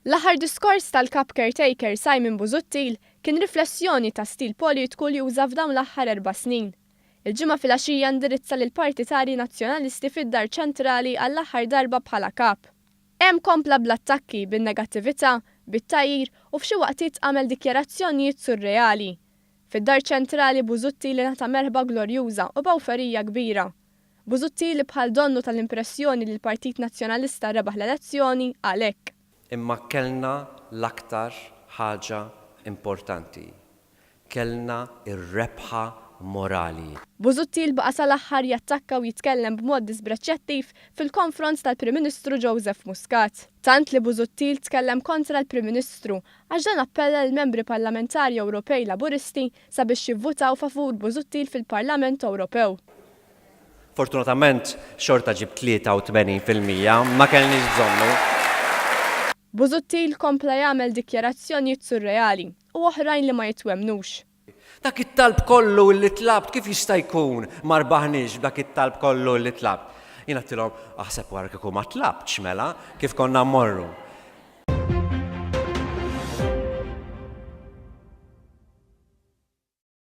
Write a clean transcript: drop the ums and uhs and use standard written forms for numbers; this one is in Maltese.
L-aħħar diskors tal-Kap Caretaker Simon Busuttil kien riflessjoni ta' stil politiku li uża f'dawn l-aħħar erba' snin. Il-Ġimgħa filgħaxija indirizza lill-partitarji Nazzjonalisti fid-Dar Ċentrali għall-aħħar darba bħala Kap. Hemm kompla bl-attakki, bin-negattività, bit-tgħajjir u f'xi waqtiet għamel dikjarazzjonijiet surreali. Fid-Dar Ċentrali Busuttil ingħata merħba glorjuża u b'ewferija kbira. Busuttil li bħal donnu ta l-impressjoni li l-Partit Nazzjonalista rebaħ l-elezzjoni, qal hekk. Imma kellna l-aktar ħaġa importanti, kellna r-rebħa morali. Busuttil baqa' sal-aħħar jattakka u jitkellem b'mod dispreċjattiv fil-konfront tal-Prim Ministru Joseph Muscat. Tant li Busuttil tkellem kontra l-Prim Ministru għax dan appella lill-Membri Parlamentari Ewropej Laburisti sabiex jivvutaw favur Busuttil fil-Parlament Ewropew. Fortunatament xorta ġibt 83%, ma kellniex bżonnu. Busuttil kompla jagħmel dikjarazzjonijiet surreali u oħrajn li ma jitwemmnux. Dak it-talb kollu illi tlabt kif jista' jkun ma rbaħniex b'dak it-talb kollu illi tlabt? Jien għedtilhom, aħseb wara kieku ma tlabtx mela kif konna mmorru.